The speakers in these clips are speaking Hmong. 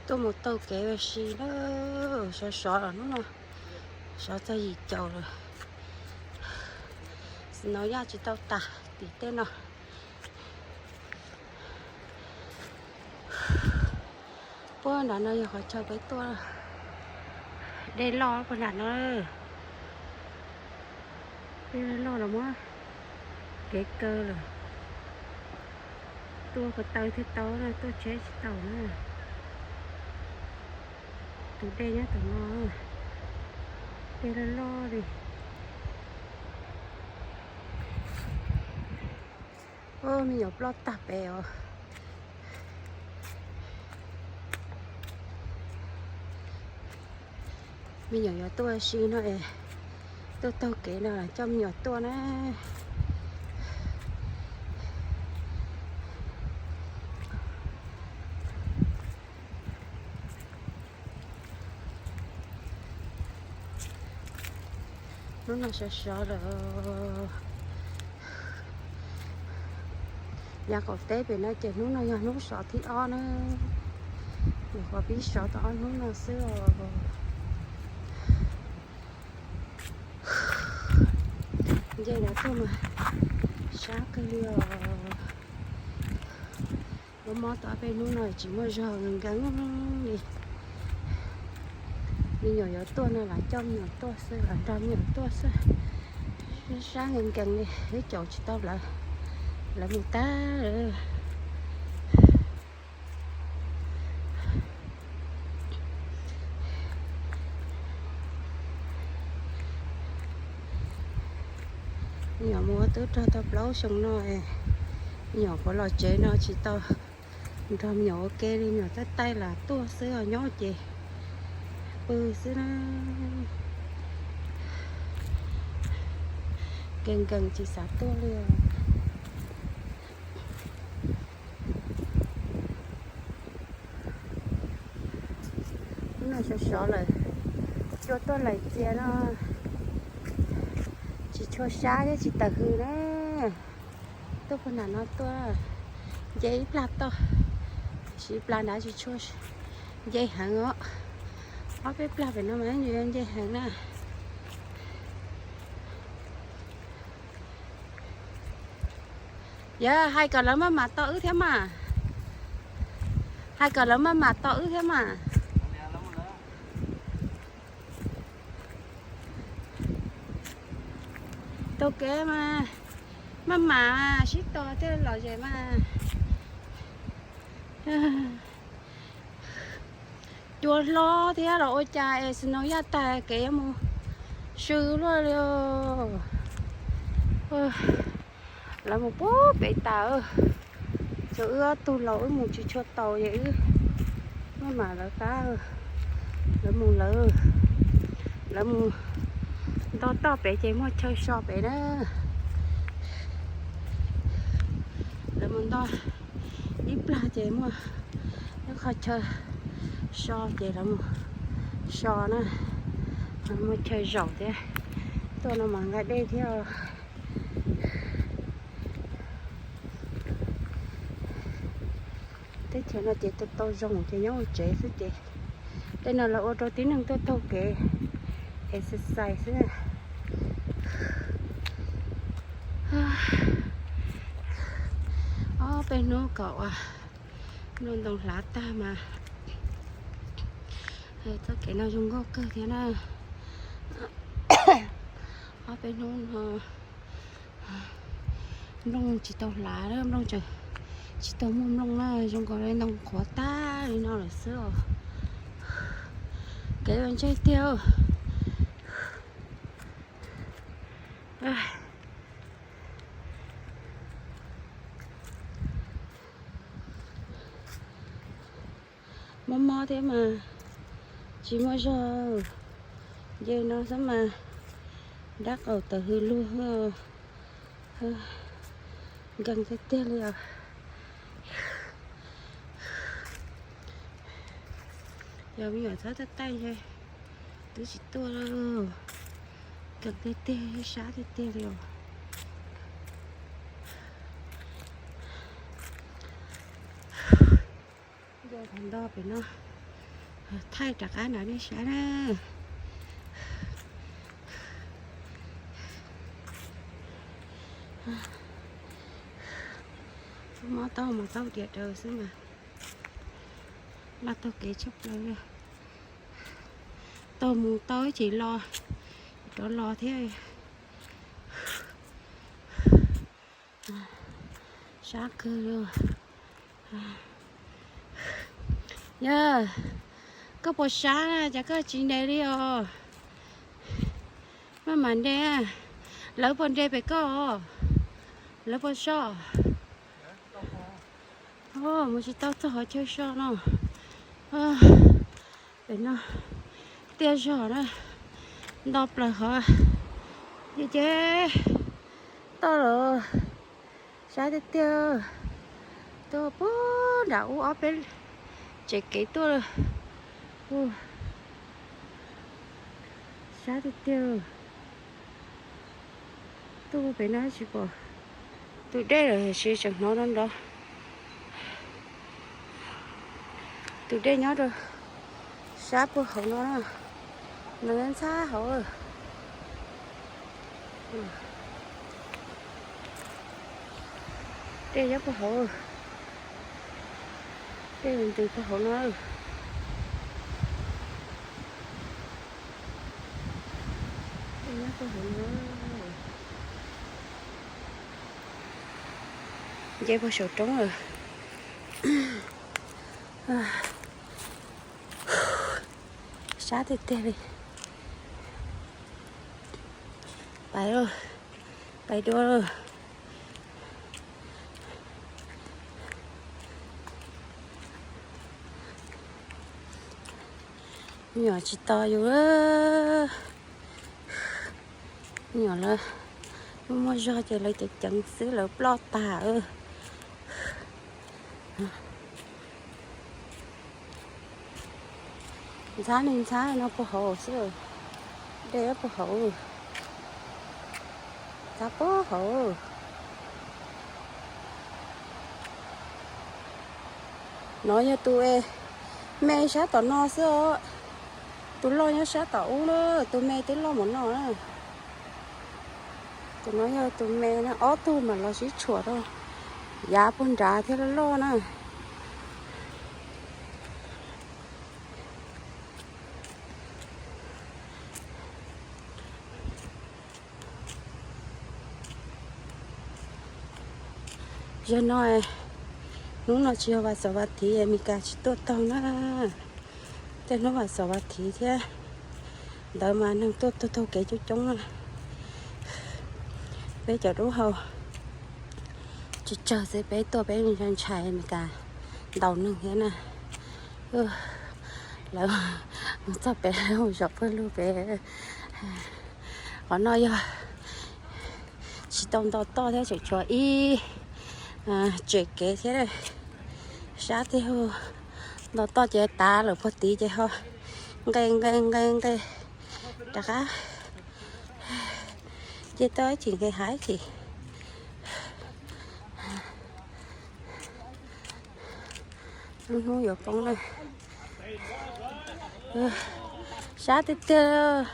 Tuaj mus taug kev ua si na, sov sov los hnub no, sov txog yim caum lawm. Snow yaj tsis tau tas tim tej no. Puag nram no yog qhov chaw peb tuaj. Dej loj puag nram no. Dej loj los muab kev kaw lawm. Tuaj ko taw thiaj tau na, tuaj tsheb tsis tau na. Tus dej nyob tom no, dej loj loj li. Me nyuam ploj tag pem os. Me nyuam yuav tuaj si no es, tuaj taug kev no coj me nyuam tuaj na. Hnub no sov sov lawm. Yav qaum teb pem no ces hnub no yog hnub sov thib ob na. Nyuam qhuav pib sov tau ob hnub no xwb os. Nce no tuaj mas sab kawg li os. Mob mob tau ob peb hnub no tsis muaj zog, nkees nkees li. Me nyuam yuav tuaj no los coj me nyuam tuaj xwb, los nrog me nyuam tuaj xwb. Sab nkees nkees li, ib caum tsis tau lawv, lawv mus tag lawm. Me nyuam mus ua tub rog tau plaub xyoo no, me nyuam puav los tsev no tsis tau nrog me nyuam ua ke li, me nyuam taij taij los tuaj xwb os, nyob ces pw xwb na. Nkees nkees tsis xav tuaj li os. Hnub no sov sov lawm, cua tuaj laim txias no, tsis tshua sab thiab tsis tawm hws na. Tuaj puag nram no tuaj, nce ib plag toj, siv plas nrad tsis tshua nce heev os. Ob peb plag pem no mas nce heev na. Yog hais kom lawv maj mam tos wb thiab mas. Hais kom lawv maj mam tos wb thiab mas. Taug kev mas maj mam mas sib tos thiaj lom zem mas. Cua hlob thiab los ua cas es snow yaj tag kev yuav mus swb luaj li. Lawv mus puag pem tas, tsuas wb ob tug laus wb mus tsis tshua taus es wb maj mam lawv qab, lawv mus lawv, lawv mus nto toj pem ces muaj chaw so pem na. Lawv mus nto ib plag ces muaj ib qho chaw so ces lawv mus so na, muaj chaw zaum thiab. Tuaj no mas nqa dej thiab. Teb chaws no ces tau zoo ces nyob hauv tsev xwb ces tej no lawv ua rau tib neeg tuaj taug kev exercise xwb. Ob peb hnub kom ua nplooj ntoo hlav tag mas txoj kev no zoo nkauj kawg thiab na. Ob peb hnub no nplooj tsis tau hlav, nplooj tseem tsis tau muaj nplooj na, zoo nkaus li ntoo qhuav tag li no lawm xwb os. Kev ua ntsej tiag. Mob mob thiab mas tsis muaj zog. Nce no xwb mas dab qaum tawm hws lug, nkees tiag tiag li os. Yog me nyuam txhob taij taij twb tsis tuaj, nkees tiag tiag, sab tiag tiag li os. Nce qhov ntog pem no, Thaij rov qab nrad nej saib na. Mob taub hau mas taub hau diam daws xwb mas. Laj taug kev tshaj plaws li. Taug mus tau ib chim los, rov los thiab. Sab kawg li. Yog koj puas sab na, cas koj tsis nres li os? Maj mam nres. Lawv puas nres pem koj? Lawv puas soj? Mus tsis tau txog qhov chaw soj no. Pem no tiaj zog na, nto plaws hov. Ces ces toj lawm, sab tiag tiag. Tuaj puag nram ub ob peb tsev kev tuaj. Sab tiag tiag. Tuaj pem no tsis pom tus dej lawm, tsis tseem hnov no nrov. Tus dej nyob rau sab puag hauv no, no ntxhab hauv. Dej nyob puag hauv, dej ntws puag hauv no. Dej nyob puag hauv no. Nce puag saum roob lawm. Sab tiag tiag li. Pais, pais dua. Nyuam tsis tos yus. Nyuam lawv muaj muaj zog ces lawv ceev ceev xwb lawv ploj tag. Ntxhab li ntxhab no puag hauv xwb. Dej puag hauv. Ntxhab puag hauv. No yog tus me sab tom no xwb os. Tus loj nyob sab tom ub na, tus me twb loj mus no na. Tus no yog tus me na, ob tug mas los sib tshuam rau yav puag nrad thiab loj loj na. Zaum no, hnub no tsis yog vas xaum vas thiv, Meskas tsis tuaj taug na. Tej hnub vas xaum vas thiv thiab ntawd mas neeg tuaj taug taug kev coob coob na. Peb cov dub hau tsis tsawg xwb, peb tuaj peb ntshai ntshai Meskas ntaus neeg thiab na. Lawv mus txog pem, lawv mus zaum pawg lug pem. Qhov no yog tsis tau nto toj thiab, tseem tshuav ib tsev kev thiab. Sab tiag, nto toj ces tav lawm puag tid ces ho nqe nqe nqe nqe rov qab. Ces tau ib chim nqe hav ib chim. Lub hnub yuav poob na. Sab tiag tiag.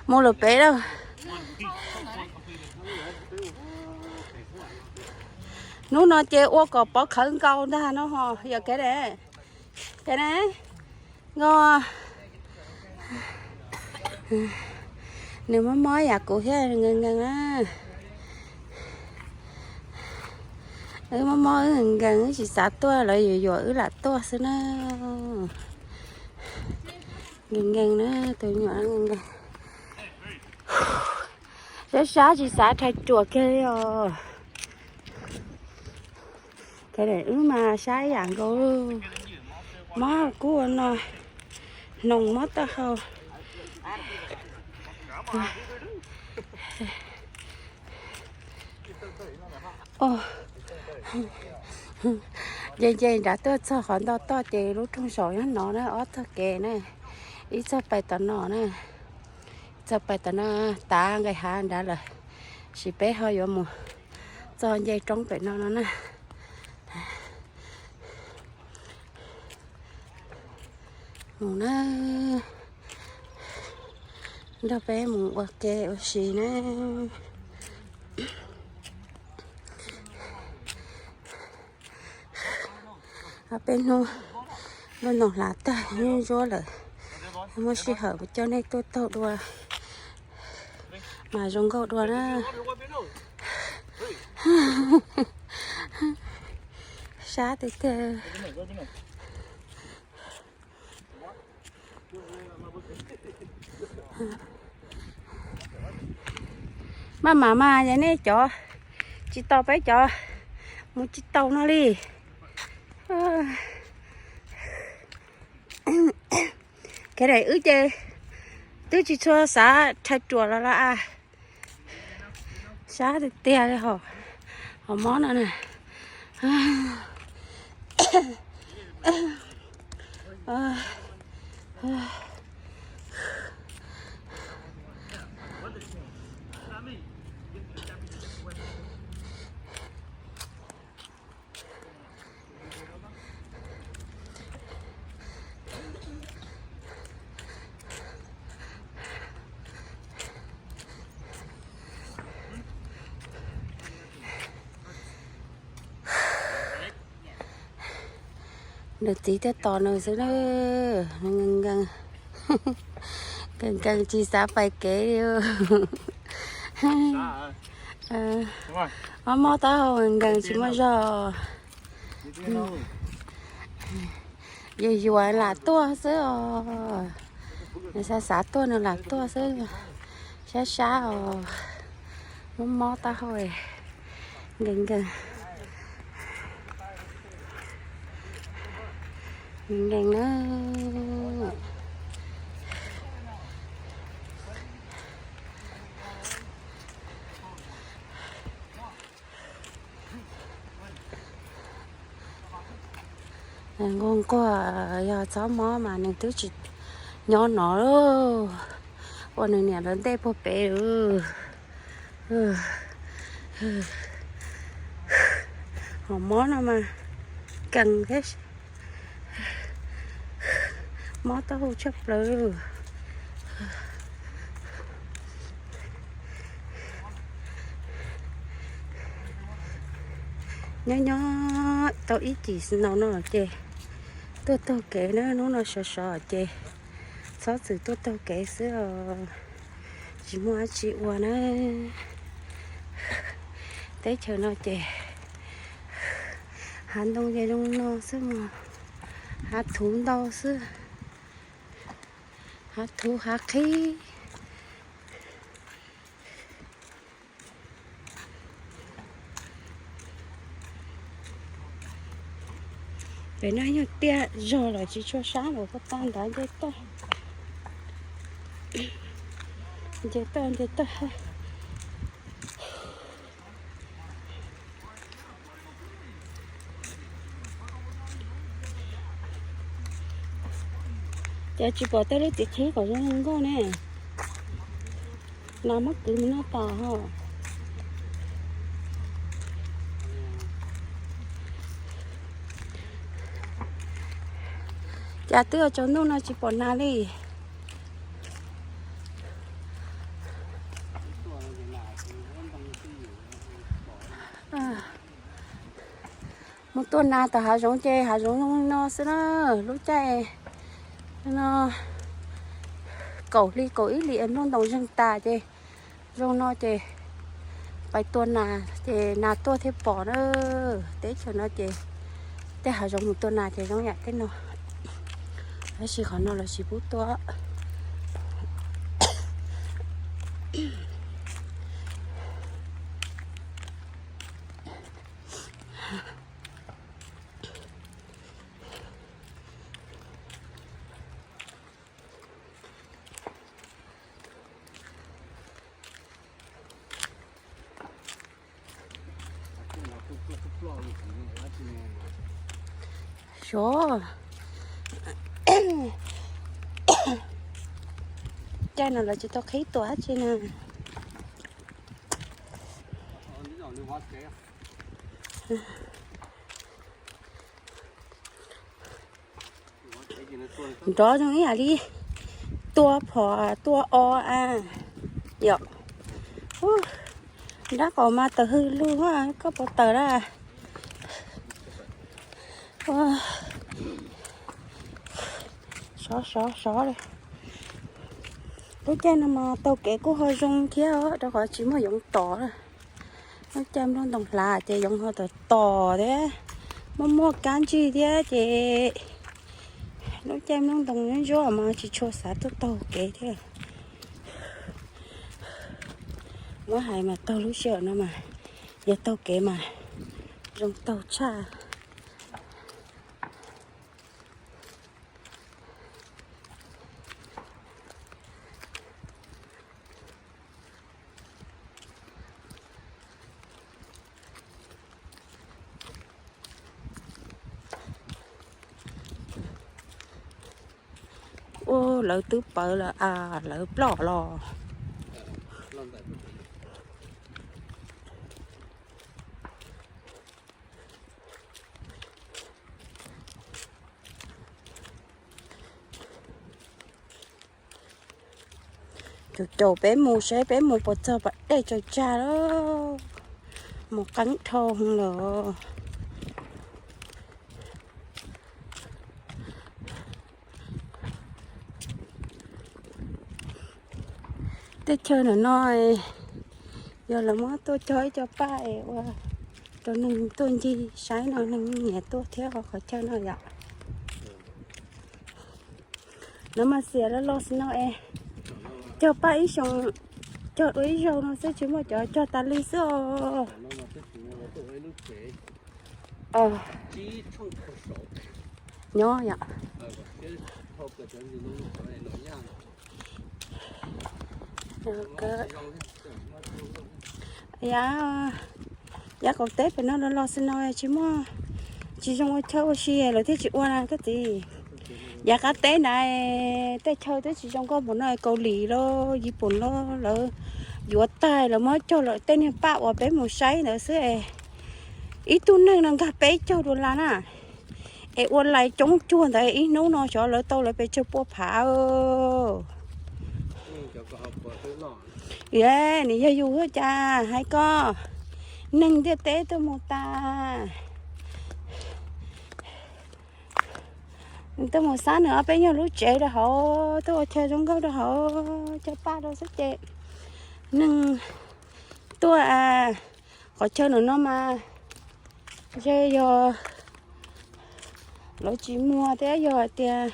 Mus lawm pem lawm. Hnub no ces ua kom pov khawv nkaus ntag no ho yog kev ne. Kev ne, nkaus. Nws mob mob yam kuv thiab, nkees nkees na. Wb mob mob wb nkees, wb tsis xav tuaj, lawv yuam yuam wb lam tuaj xwb na. Nkees nkees na, tus me nyuam nkees nkees. Sab sab tsis xav rhais ruam kiag li os. Wb mas sab ib yam nkaus. Mob kub ua no, hnoos mob taub hau. Nce nce nrad tuaj txog qhov nto toj ces lub rooj saum nyob no na, ob txoj kev na, ib txoj pais tom no na. Txog pais tom no, tav nqis hav nrad lawm, tab sis peb ho yuav mus txog nce roob pem no no na. Mus na, nrog peb mus ua ke ua si na. Ob peb hnub lub ntoos hlav tag ntsuab lawm, muaj sij hawm coj nej tuaj taug dua mas zoo nkauj dua na. Sab tiag tiag. Maj mam mas yog nej cov tsis tau, peb cov mus tsis tau no li. Kev daim wb ces twb tsis tshua xav rhais ruam los los a. Sab tiag tiag li hos, hos mob no na. Nws txiv thiaj tos nws xwb na. Nws nkees nkees, nkees nkees tsis xav pais kev li. Mob mob taub hau nkees nkees tsis muaj zog. Yuav yuav lam tuaj xwb os. Nws xav xav tuaj nws lam tuaj xwb. Sab sab os. Mob mob taub hau nkees nkees. Nkees nkees na. Nquag nquag, yog txhob mob mas nws twb tsis nyob no lauj, ua nws niam lawv ntej puag pem. Hos mob no mas nkees thiab, mob taub hau tshaj plaws. Nyob nyob tau ib cim snow no ces tuaj taug kev na, hnub no sov sov ces txhob txwm tuaj taug kev xwb os, tsis muaj dab tsi ua na. Teb chaws no ces hav ntoo ces zoo no xwb mog, hav thuv ntau xwb, hav thuv hav qhib. Pem no yog tiaj zog lawm tsis tshua sab lawm, puag ta ntawd nce toj, nce toj nce toj. Ces tsis pom tej lub txiv qhib kom zoo nkauj ne. Nas muab kwv mus noj tas ho. Cas twb yuav tsaus ntuj no tsis pom nas li. Mus tua nas tom hav zoov ces hav zoov zoo no xwb na. Lub caij no kaum hli kaum ib hlis es nplooj ntoos zeeg tas ces zoo no ces pais tua nas ces nas tuaj thiaj pom na. Teb chaws no ces tej hav zoov mus tua nas ces zoo yam tej no, tab sis qhov no los tsis pub tua. Xyov. Caij no lawv tsis tau qhib tuam dab tsi na. Nrov zoo ib yam li tua phom tua o a. Yom. Nrab qaum mas tawm hwj lug, koj puas tawm lawm? Sov sov sov li. Lub caij no mas taug kev kuj ho zoo thiab, rau qhov tsis muaj yoov tom lawm. Lub caij nplooj ntoos hlav ces yoov ho tom tom thiab, muaj muaj kab ntsig thiab ces lub caij nplooj ntoos ntsuab ntsuab mas tsis tshua xav tuaj taug kev thiab. Muab hais mas taug lub sij hawm no mas yog taug kev mas zoo taug tshaj. Ua lawv twb pawv lawm a, lawv ploj los. Caum caum peb mus saib peb mus puas txog pas dej tsaws tsag lawm. Mus qeeb dhau lawm. Tej chaw ntawm no yog lawv muab tuaj cog ib co paj es ua rau neeg tuaj ncig saib no, neeg nyiam tuaj thiab qhov chaw no yom. No mas xiam los los xwb no es cog paj ib xyoos, cog dua ib zaug no xwb tsis muaj cov cog tas li xwb os. Nyob yom. Yav, yav qaum teb pem no los los xwb no tsis muaj, tsis zoo ua chaw ua si lawv thiaj tsis ua na koj txiv. Yav qab teb na tej chaw twb tsis zoo nkauj npaum no, Kaus Lim los Yis Poom los lawv yuav tag lawv muab cog lawm, tej niag paj uas peb mus saib ntawd xwb es ib tug neeg no nkag peb caug dollar na. Es ua lais coob cuag ntawd ib hnub no xyov lawv tau lawv pes tsawg pua phav. Nws yog yus cas hais koj, neeg ntiaj teb tuaj mus tas, nws tuaj mus xab nws ob peb nyuag lub tsev rau hauv, tuaj ua chaw zoo nkauj rau hauv, cog paj rau xwb ces neeg tuaj qhov chaw ntawm no mas yog lawv tsis muag thiab yog hais tias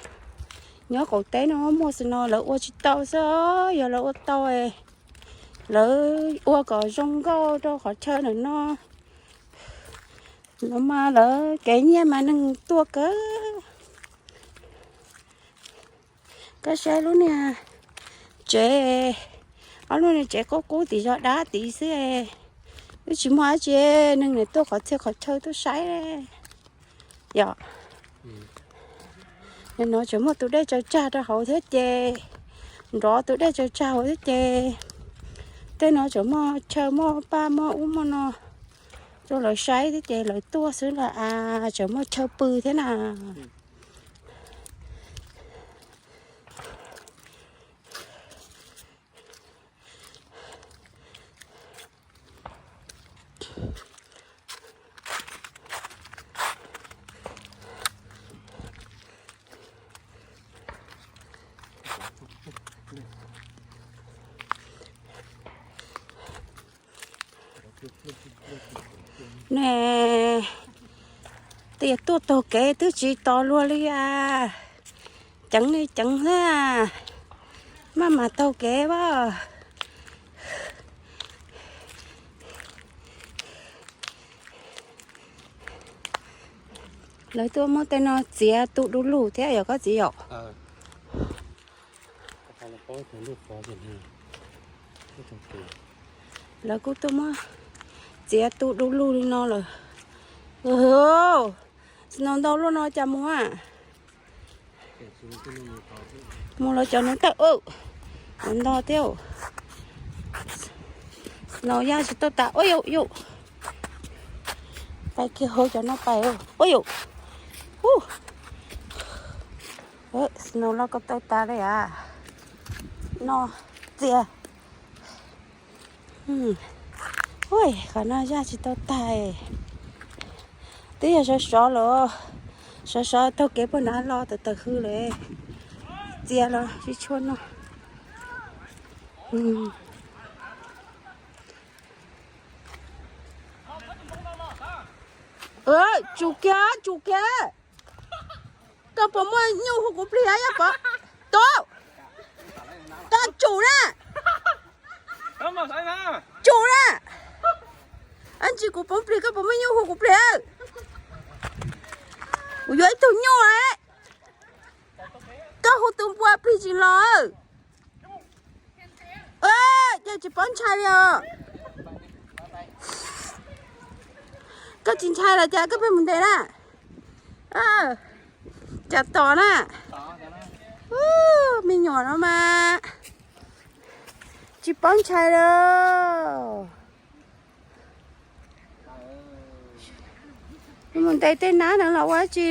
nyob qaum teb no muaj xwb no lawv ua tsis tau xwb, yog lawv ua tau lawv ua kom zoo nkauj rau qhov chaw ntawm no. No mas lawv kev nyiaj mas neeg tuaj kawg. Koj saib lub niag tsev, ob lub niag tsev qub qub tim zos dab tid xwb, twb tsis muaj dab tsi, neeg nws tuaj qhov txhia qhov chaw tuaj saib. Yom, no tseem muaj tus dej tsaws tsag rau hauv thiab ces, nrov tus dej tsaws tsag hauv thiab ces, tej no tseem muaj chaw muaj paj muaj ub muaj no rau lawv saib thiab ces lawv tuaj xwb los as, tseem muaj chaw pw thiab na. Ne, tias tuaj taug kev twb tsis tos luag li a. Ceev li ceev xwb, maj mam taug kev as. Lawv tuaj muab tej no txiav tu du lug thiab yog koj txiv yom? Lawv kuj tuaj muab txiav tu du lug li no lawm. Snow ntau luaj no cas mus a? Mus lawv cov hneev tawm. Ntog thiab. Snow ya tsis tau tas. Ua yau yau. Pais kiag hauv cov no pais. Ua yau. Hu. Snow los koj tau tas li a. No txias. Ui, qhov no zaj tsis tau tag. Twb yog sov sov los, sov sov taug kev puag nrad los tawm tawm hws lawm. Txias los tsis tshua no. Tsum kiag, tsum kiag. Koj puas muaj nyuj hu kuv plig yog pov? Tus, koj tsum na. Tsum na. Ab ntsis kuv pov plig, koj puas muaj nyuj hu kuv plig? Kuv yuav ib tug nyuj. Koj hu tus npua plig tsis los. Ces tsis paub ntshai li os. Koj tsis ntshai los cas, koj pheej mus ntes na. Cas tom na. Me nyuam no mas tsis paub ntshai li. Mus ntes tej nab no los ua tsi.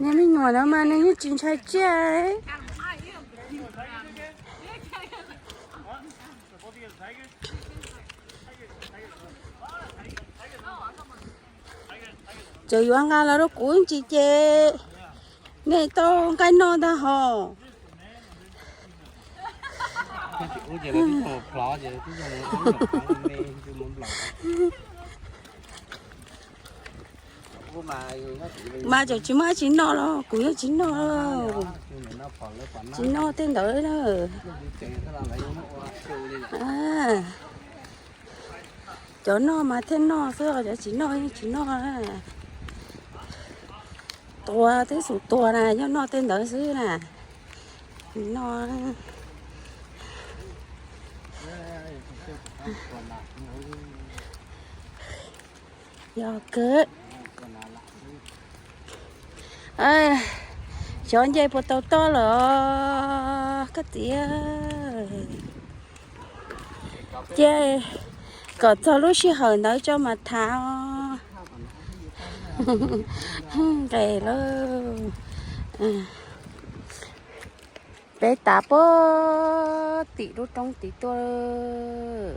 Niag me nyuam no mas nws yeej tsis ntshai tsiaj. Txawm yuav nqa los rau kuv ntsis ces nej tau nqaij noj ntag hos. Mas tseem tsis muaj dab tsi noj los kuv yeej tsis noj. Tsis noj tej ntawd na. Cov noj mas thiaj noj xwb, cov tsis noj yeej tsis noj. Tuag twb xum tuag na, nyob noj tej ntawd xwb na. Noj. Yog kawg. Xyov nce puas tau toj lawm koj txiv. Ces kom txog lub sij hawm ntawd tso mas tham os. Nqes lawm. Peb tav puag tim lub roob tid tuaj,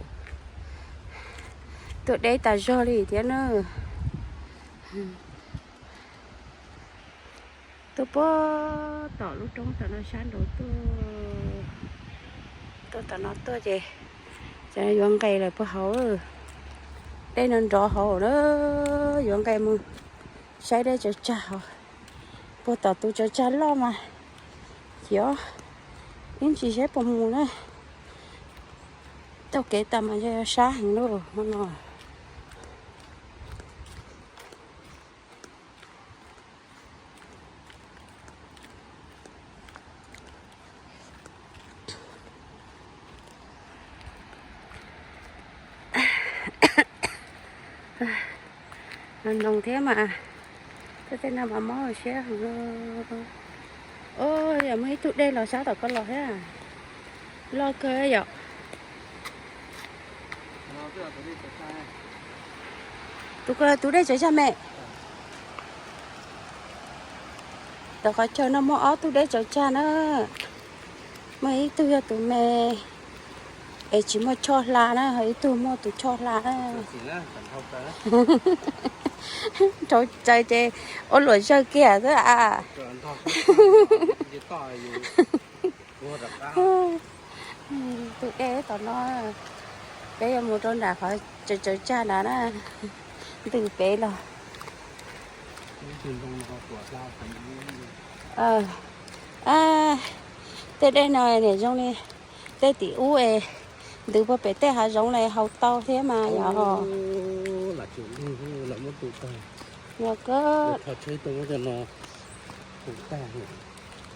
tuaj deb tas zog li thiab na. Tuaj puag tom lub roob tom no sab nraud tuaj, tuaj tom no tuaj ces yuav nqes lawm puag hauv. Dej no nrov hauv na, yuav nqes mus saib dej tsaws tsag hauv. Puag tom tus tsaws tsag loj mas, yog ib ntsis saib puas mus na. Taug kev tas mas yog sab heev lauj hmo no. Noo thiab mas, tej no mas mob siab heev. Yog muaj ib tug dej los sab tom ko los thiab. Loj kawg yom. Tus ko tus dej tsaws tsag me. Tom qhov chaw no muaj ob tug dej tsaws tsag na. Muaj ib tug yog tus me es tsis muaj choj hla na, ho ib tug muaj tus choj hla na. Nrhau tsaws ces ua luam zawg kiag xwb a. Tus dej tom no, peb yuav mus rau nram qhov tsaws tsag nrad na, ntws pem los. Tej dej no niam zoo li tej tim ub es ntws puag pem tej hav zoov los haus tau thiab mas yog. Yog kawg.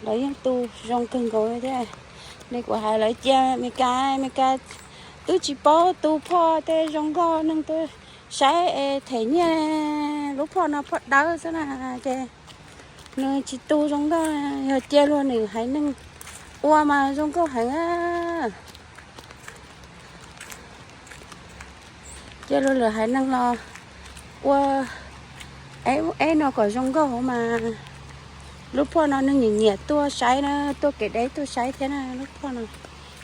Lawv yeej tu zoo kawg nkaus li thiab. Li kuv hais lawv cia Meskas, Meskas twb tsis paub tu phoj tej zoo nkauj neeg tuaj saib es them nyiaj. Lub phoj no phoj dawb xwb na, ces nws tsis tu zoo nkauj, yog cia luag nws haiv neeg ua mas zoo nkauj heev. Cia luag lwm haiv neeg los ua eb no kom zoo nkauj hauv mas. Lub phoj no neeg nyiam nyiam tuaj saib na, tuaj kev deb tuaj saib thiab na lub phoj no.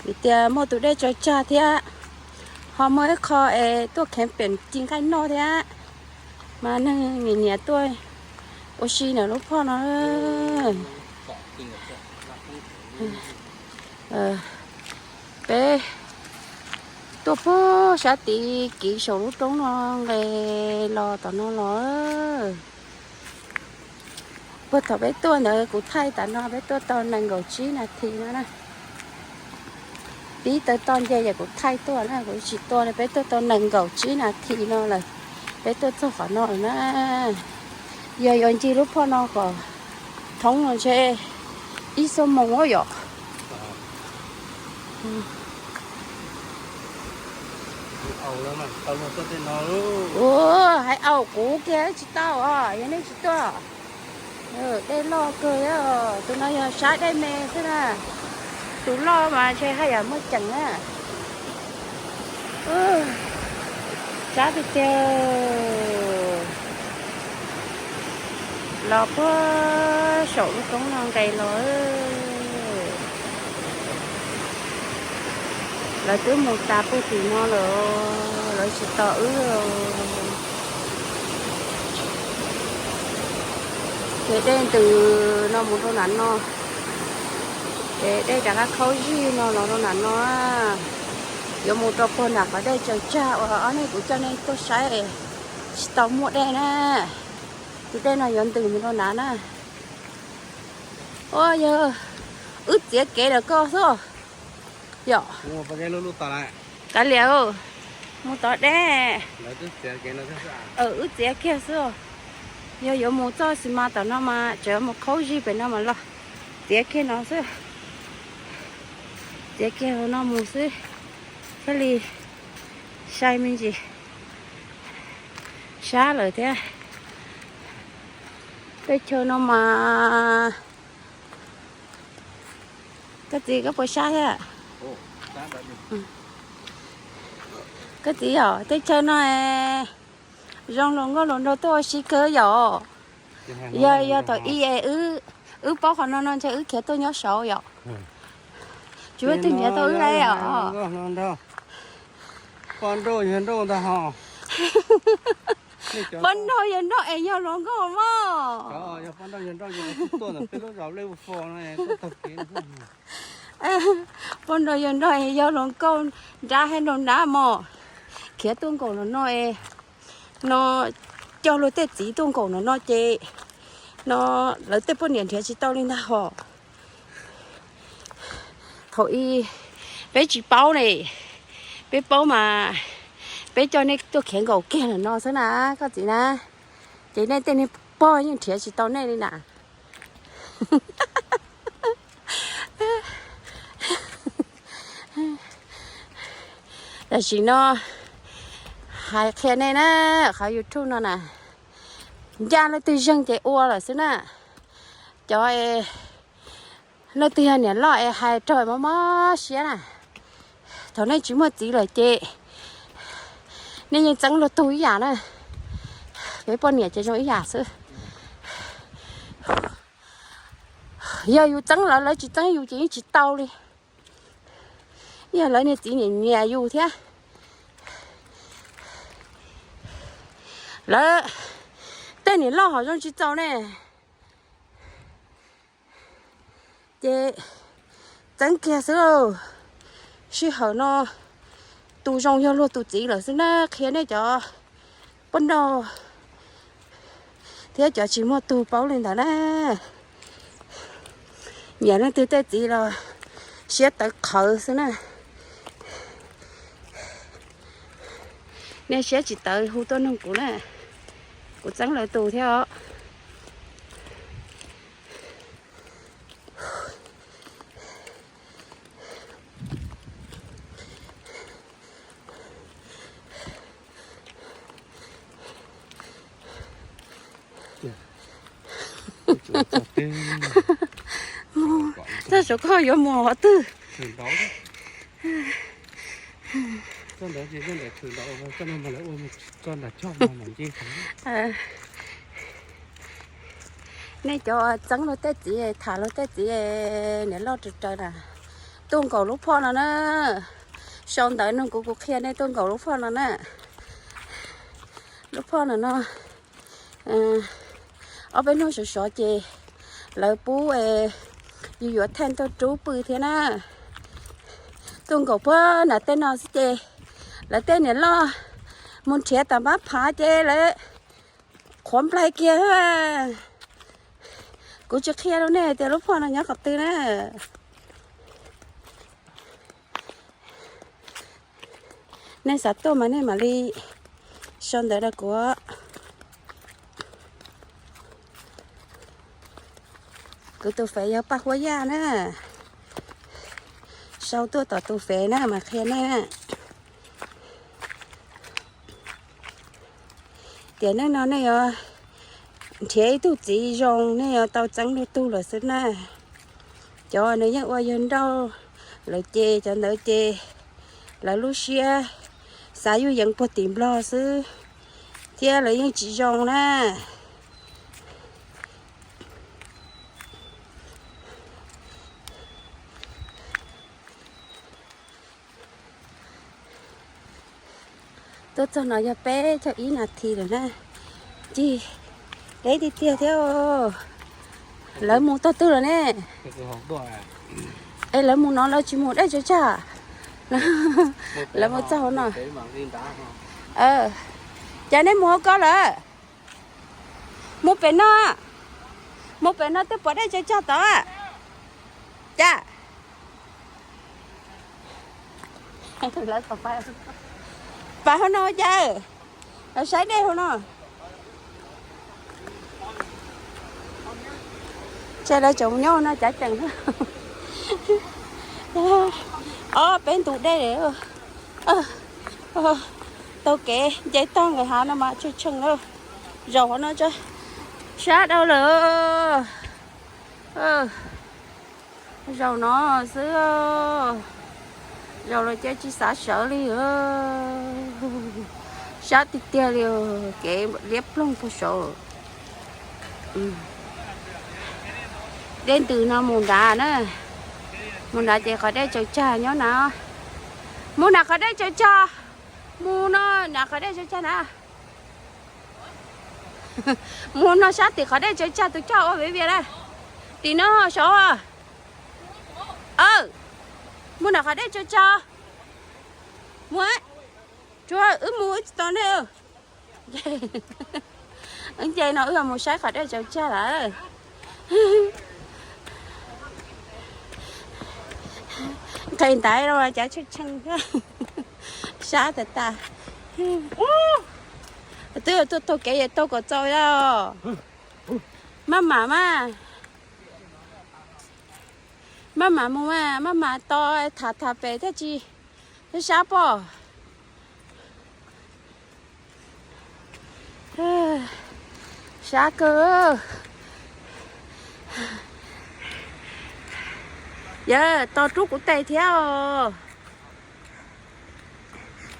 Vim tias muaj tus dej tsaws tsag thiab, ho muaj ib qho es tuaj kheev pem ci nqaij noj thiab, mas neeg nyiam nyiam tuaj ua si ntawm lub phoj no. Peb tuaj puag sab tid kiv saum lub roob no nqes los tom no los. Puag thaum peb tuaj ntawd kuv thaij tas no peb tuaj tau nees nkaum tsib nas this no na. Pib taw toj nce ces kuv thaij tuaj na, kuv tsis tuaj li, peb tuaj tau nees nkaum tsib nas this no lawm, peb tuaj txog qhov no lawm na. Yog yuav ncig lub phoj no kom thoob no ntshe ib xuab moos yom. Ua, hais aum kuv kiag tsis tau os, yog nej tsis tuaj. Dej loj kawg, tus no yog sab dej me xwb na. Tus loj mas ntshe haj yam muaj ceem na. Sab tiag tiag. Los puag saum lub roob no nqes los. Lawv twb mus tas puag tim no lawm, lawv tsis tos wb. Ces dej ntws no mus rau nram no, ces dej rov qab khaub zig no los rau nram no, yuav mus rau puag nram qhov dej tsaws tsag uas ob niag kuv coj nej tuaj saib tsis tau muaj dej na. Tus dej no yuav ntws mus rau nram na. Ua yog wb txiav kev lawm koj xwb yom. Kav liam, mus tod deb. Wb txiav kiag xwb. Yog yuav mus txoj xis mas tom no mas tseem mus khaub zig pem no mas los txiav kiag no xwb. Txiav kiag hauv no mus xwb thiaj li sai me ntsis. Sab lawm thiab. Teb chaws no mas, koj txiv koj puas sab thiab? Koj txiv yom, teb chaws no zoo hluas nkauj hluas nraug tuaj ua si kawg yom. Yog, yog thaum ub es wb paub qhov no no ntshe wb khiav tuaj nyob saud yom. Tsis muaj twg nrhiav tau wb li os. Poj nrauj yawg nrauj ntag ho. Poj nrauj yawg nrauj es yog hluas nkauj mog. Poj nrauj yawg nrauj es yog hluas nkauj nrab hais nraug nrab mog. Khiav tuaj nkaum no no es, no coj luag tej txiv tuaj nkaum no no ces no lawv tej poj niam nrhiav tsis tau li ntag hos. Thaum ub peb tsis paub ne, peb paub mas peb coj nej tuaj khiav nkaum kiag lawm no xwb na koj txiv na. Ces nej tej niag pog yeej nrhiav tsis tau nej li na. Tam sim no hais qhia nej na, qhov YouTube no na, ncaj leej twg zeeg ces ua lawm xwb na. Cov leej twg yog niam loj es hais raug mob mob siab na. Thaum nej tsis muaj txiv lawm ces nej yeej txeeb luag tug ib yam na. Peb poj niam ces zoo ib yam xwb. Yog yus txeeb lawv, lawv tsis txeeb yus ces yeej tsis tau li. Yog lawv niag txiv nyiam nyiam yus thiab. Lawv tej niam loj hom zoo tsis txaus ne. Ces txeeb kiag xwb lauj. Sij hawm no tus zoo yog luag tus txiv lawm xwb na, qhia nej cov poj nrauj thiab cov tsis muaj tug paub li ntawd na. Nyiam leej twg tej txiv los siab tawv qhawv xwb na. Nej siab tsis tawv hu tuaj nug kuv na, kuv txeeb lawv tus thiab os. Txog saum koj yuav mus qhov twg? Nej cov txeeb luag tej txiv, tham luag tej txiv, niam loj raws raws na, tuaj nkaum lub phoj no na. Sau ntawv nug kuv, kuv qhia nej tuaj nkaum lub phoj no na. Lub phoj no no, ob peb hnub sov sov ces lawv pub yus yuav theej tuaj rub pw thiab na. Tuaj nkaum puag nram tej no xwb ces lawv tej niam loj mus nrhiav tau npab phav ces lawv qhuav nplai kiag. Kuv tsis qhia rau nej tias lub phoj no nyob qhov twg na. Nej xav tuaj mas nej mam li sau ntawv rau kuv. Kuv tus fev yog Paj Huab Yaj na. Sau tuaj tom tus fev na mas qhia nej na. Tiam neej no nej yuav nrhiav ib tug txiv zoo nej yuav tau txeeb luag tug lawm xwb na. Cov nws yeej ua yawg nrauj lawm ces cov ntawd ces lawv lub siab xav yuj yeev puag tim Nplog xwb thiab lawv yeej tsis zoo na. Tuaj txog no yog peb caug ib nas this lawm na. Cig deb tiag tiag thiab. Lawv mus tog twg lawm ne? Es lawv mus no lawv tsis mus dej tsaws tsag? Lawv mus txog hauv no. Cas nej mus hauv ko lawm? Mus pem no, mus pem no twb pom dej tsaws tsag tod. Cas pais hauv no cas, saib dej hauv no. Ces lawv tseem nyob no cav ceem. Ob peb ntu dej, taug kev nce tog nkawd hav no mas tsheej tsheej. Zaum hauv no sab dhau lawm. Zaum no xwb, zaum los ces tsis xav sawv li. Sab tiag tiag li, kev liab ploog puag saud. Dej ntws no mus nrad na, mus nrad ces qhov dej tsaws tsag nyob na. Mus nram qhov dej tsaws tsag, mus no nram qhov dej tsaws tsag na. Mus no sab tim qhov dej tsaws tsag tus coj ua viv vias na. Tim no saud. Mus nram qhov dej tsaws tsag. Mus, tsuav wb mus wb tsis tos nej. Wb nce no wb mus saib qhov dej tsaws tsag lawm. Nqhis ntaiv rau cav tsheej tsheej thiab. Sab tas tas. Twb tuaj taug kev es taug kom txaus os. Maj mam mas, maj mam mus mas maj mam tos tham tham pem thiaj tsis sab pob. Sab kawg. Yog tos rub kuv tes thiab os.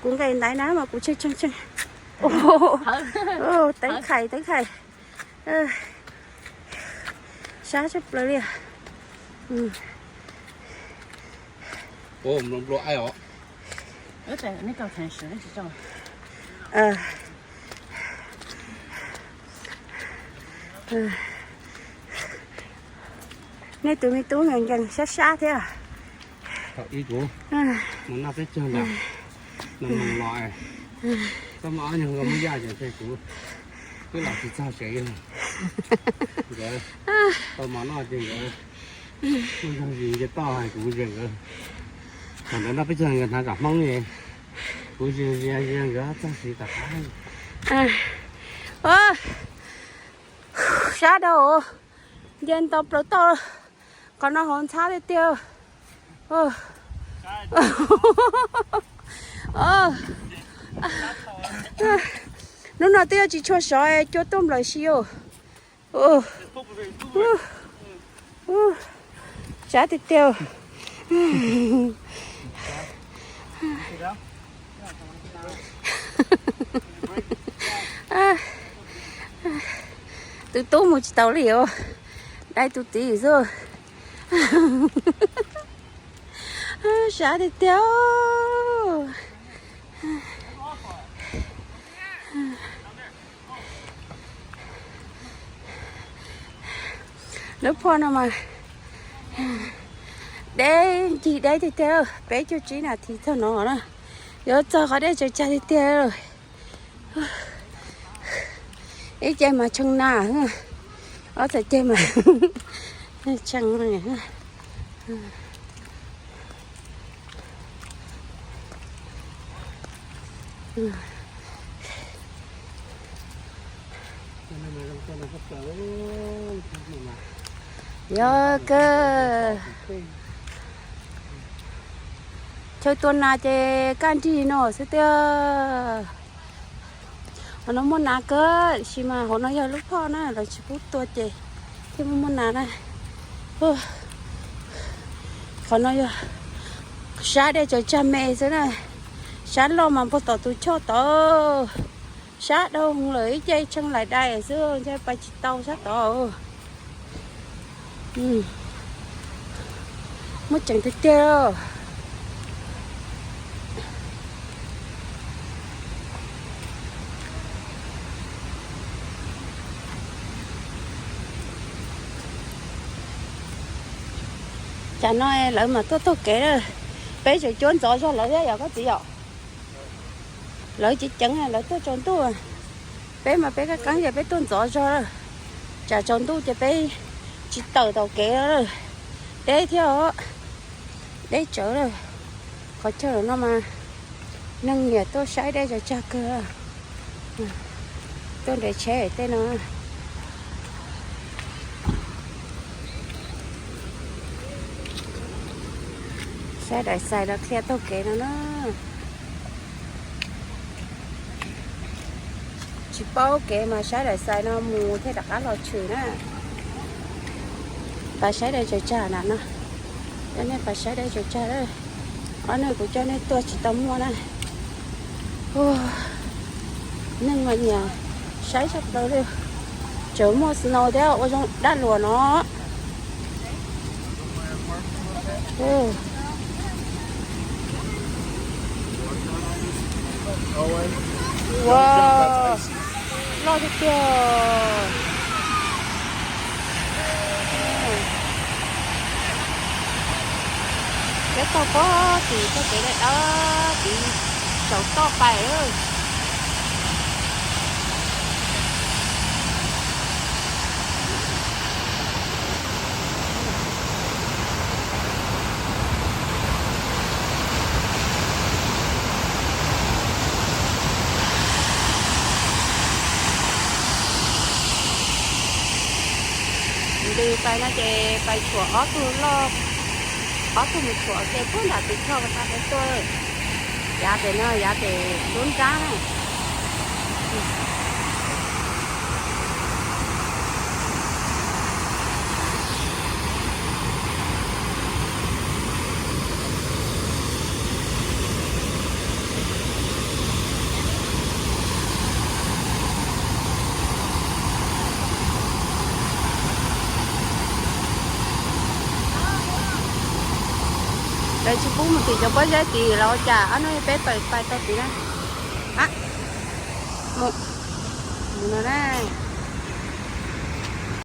Kuv nqes ntaiv na mas kuv tsheej tsheej tsheej. Teeb khais teeb khais. Sab tshaj plaws li. Nej tus me tub nkees nkees sab sab thiab. Thaum ub kuv mus noj peb caug ntawm no mus los, koj muaj ob nyuag nkaus muaj yaj ces kuv twb los tsis txog tsev li. Nkawd tau mov noj ces nkawd muaj zog zis nce toj hais kuv ze nkawd. Thaum ntawd noj peb caug nkawd hnav tsam Hmoob li, kuv ze ze ze nkawd txog siv tom qab. Sab dhau, nce nto plaws toj, qhov no hauv ntxhab tiag tiag. Hnub no twb yuav tsis tshua sov, cua tuaj nplawm si os. Ub, sab tiag tiag. Tus tub mus tsis tau li os, dai tus txiv xwb. Sab tiag tiag. Lub phoj no mas deb ncig deb tiag tiag, peb caug tsib nas this txog no na. Yuav txog qhov dej tsaws tsag tiag tiag. Ib ce mas tshee nas, ob txhais ceg mas tshee. Yog kawg, chaw tua nas ces kaj nrig no xwb tiag. Hauv no muaj nas kawg, tiam sis mas hauv no yog lub phoj na, lawv tsis pub tua ces thiaj muaj muaj nas na. Qhov no yog sab dej tsaws tsag me xwb na, sab loj mas npog tom tus choj tod. Sab dhau lawm ib ce tshee lais dais xwb, ntshe pais tsis tau sab tod. Muaj tseeb tiag tiag. Cas no lawv mas tuaj taug kev, peb tseem cuab ntxov zog lawv thiab yom koj txiv yom? Lawv ceev ceev lawv tuaj tsaus ntuj, peb mas peb qab qeeb ces peb tuaj ntxov zog, tsam tsaus ntuj ces peb tsis tawm tau kev. Deb thiab os, deb tsawv lawm. Qhov chaw no mas neeg nyiam tuaj saib dej tsaws tsag kawg. Tuaj nres tsheb tej no. Saib daim xais no qhia taug kev no na. Tsis paub kev mas saib daim xais no mus thiaj rov qab los tshwm na. Pais saib dej tsaws tsag na no. Coj nej pais saib dej tsaws tsag. Ob nws kuv coj nej tuaj tsis tau muaj na. Neeg mas nyiam saib tshaj plaws li. Tseem muaj snow thiab ua zoo dab luam no. Wow, loj tiag tiag. Peb taug pob tim txoj kev dawb dawb tid saum toj pais. Ntws pais no ces pais tshuam ob tug loj, ob tug mus tshuam ke puag nram tus choj ko tas peb tuaj. Yav pem no yav pem lub nrab na. Lawv tsis pub mus tim cov pob zeb tid los ua cas ob hnub peb pais tau tid na. Mus no na.